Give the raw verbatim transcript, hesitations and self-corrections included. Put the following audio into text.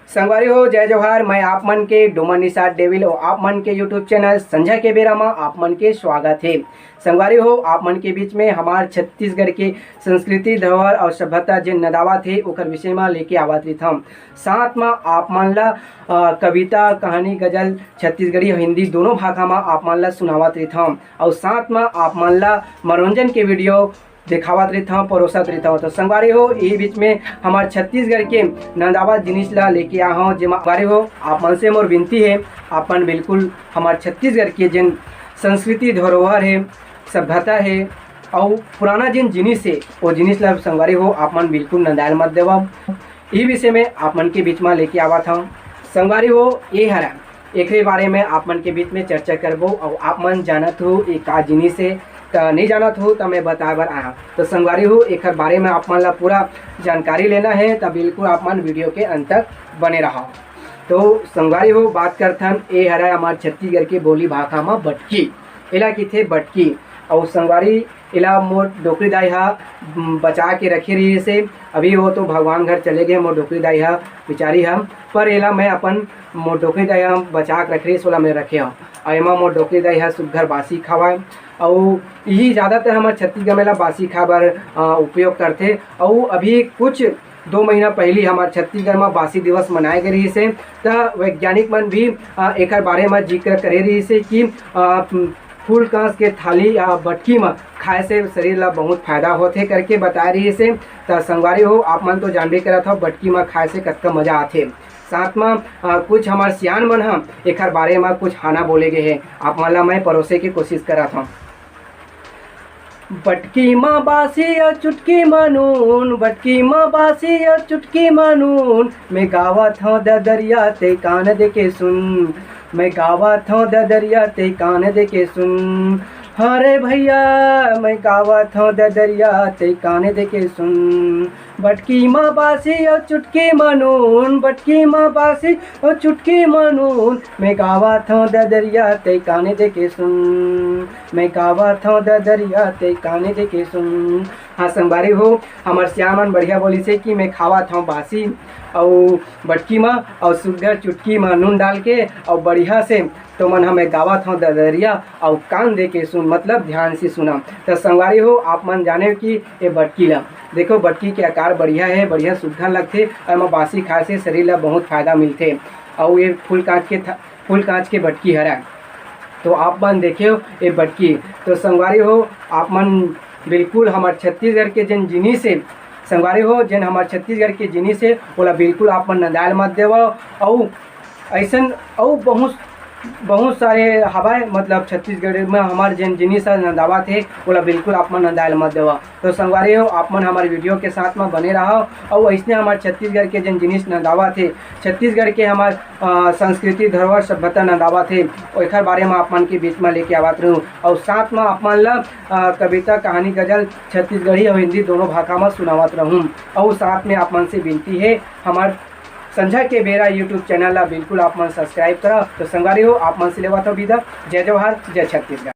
संगवारी हो, जय जोहार। मैं आप मन के डोमन निषाद डेविल और आप मन के YouTube चैनल संझा के बेरा मा आप मन के स्वागत है। संगवारी हो, आप मन के बीच में हमार छत्तीसगढ़ के संस्कृति, धरोहर और सभ्यता जेन नंदावत हे, ओकर विषय मा लेके आवत रहिथन। साथ मा आप मन ला, अ, कविता, कहानी, गजल, छत्तीसगढ़ी और हिंदी दोनों भाखा मा आप मन ला सुनावत रहिथन और साथ मा आप मन ला मनोरंजन के वीडियो देखावत रहिथन, परोसत रहिथन। तो संगवारी हो, यही बीच में हमार छत्तीसगढ़ के नंदावत जिनिस ला लेके आ हूँ। जेमा संगवारी हो, आप मन से मोर विनती है, आप मन बिल्कुल हमार छत्तीसगढ़ के जेन संस्कृति, धरोहर है, सभ्यता है, अउ पुराना जेन जिनिस है, वो जिनिस ला संगवारी हो, आप मन बिल्कुल नंदायल मत देवव। यही विषय में आप मन के बीच में लेके आवत हूँ। संगवारी हो, ये हरा, एकरे बारे में आप मन के बीच में चर्चा करबो। अउ आप मन जानत हो ये का जिनिस है, त नहीं जानत हो त मैं बताए बर आया। तो संगवारी हो, एकर बारे में आप मन ला पूरा जानकारी लेना है, त बिल्कुल आप मन वीडियो के अंत तक बने रहो। तो संगवारी हो, बात करथन, ए हरा हमार छत्तीसगढ़ के बोली भाखा में बटकी। एला किथे बटकी। अउ संगवारी, एला मोर डोकरी दाई हा बचा के रखे रहिस हे। अभी वो तो भगवान घर चले गए, मोर डोकरी दाई हा, बिचारी हा, पर एला मैं अपन, मोर डोकरी दाई हा बचा के रखे रहिस, ओला मैं रखे हूँ। अउ एमा मोर डोकरी दाई हा सुग्घर बासी खावाए। अउ यही ज़्यादातर हमार छत्तीसगढ़ में एला बासी खाए बर, अ, उपयोग करथे। अउ अभी कुछ दो महीना पहली हमार छत्तीसगढ़ में बासी दिवस मनाए गए रहिस हे, त वैज्ञानिक मन भी, अ, एकर बारे में जिक्र करे रहिस हे कि, अ, फूल कांस के थाली या बटकी म खाए से शरीर ला बहुत फायदा होथे करके बताए रहिस हे। त संगवारी हो, आप मन तो जानबे करत हो बटकी म खाए से कतका मजा आथे। साथ म, अ, कुछ हमार सियान मन ह एखर बारे म कुछ हाना बोले गे हे, आप मन ला मैं परोसे के कोशिश करत हूँ। बटकी म बासी अउ चुटकी म नून, बटकी म बासी अउ चुटकी म नून, मैं गावत हूँ ददरिया ते कान दे के सुन, मैं गावत हूँ ददरिया ते कान दे के सुन। हाँ रे भैया, मैं गावत हूँ ददरिया ते कान दे के सुन। बटकी म बासी अउ चुटकी म नून, बटकी म बासी अउ चुटकी म नून, मैं गावत हूँ ददरिया ते कान दे के सुन, मैं गावत हूँ ददरिया ते कान दे के सुन। हाँ संगवारी हो, हमार सियान मन बढ़िया बोलिस हे कि मैं खावत हूँ बासी अउ बटकी म अउ सुग्घर चुटकी म नून डाल के अउ बढ़िया से तो मन ह मैं गावत हूँ ददरिया अउ कान दे के सुन, मतलब ध्यान से सुना। त संगवारी हो, आप मन जाने कि ये बटकी ला देखो, बटकी के आकार बढ़िया है, बढ़िया सुग्घर लगथे, अउ एमा बासी खाए से शरीर ला बहुत फायदा मिलथे। अउ ये फूल कांच के थ-, फूल कांच के बटकी हरय। तो आप मन देखे हो ये बटकी। तो संगवारी हो, आप मन बिल्कुल हमार छत्तीसगढ़ के जेन जिनिस हे, संगवारी हो, जेन हमार छत्तीसगढ़ के जिनिस हे, ओला बिल्कुल आप मन नंदायल मत देवव। अउ अइसन अउ बहुत, बहुत सारे हवय, मतलब छत्तीसगढ़ में हमार जेन जिनिस ह नंदावत हे, ओला बिल्कुल आप मन नंदायल मत देवव। तो संगवारी हो, आप मन हमार वीडियो के साथ में बने रहव, अउ अइसने हमार छत्तीसगढ़ के जेन जिनिस नंदावत हे, छत्तीसगढ़ के हमार, अ, संस्कृति, धरोहर, सभ्यता नंदावत हे, ओखर बारे में आप मन के बीच में लेके आवत रहूँ, अउ साथ में आप मन ला, अ, कविता, कहानी, गजल छत्तीसगढ़ी अउ हिंदी दोनों भाखा में सुनावत रहूँ। अउ साथ में आप मन से विनती हे, हमार संझा के बेरा YouTube चैनल ला बिल्कुल आप मन सब्सक्राइब करा। तो संगवारी हो, आप मन से लेवत हो विदा। जय जोहार, जय छत्तीसगढ़।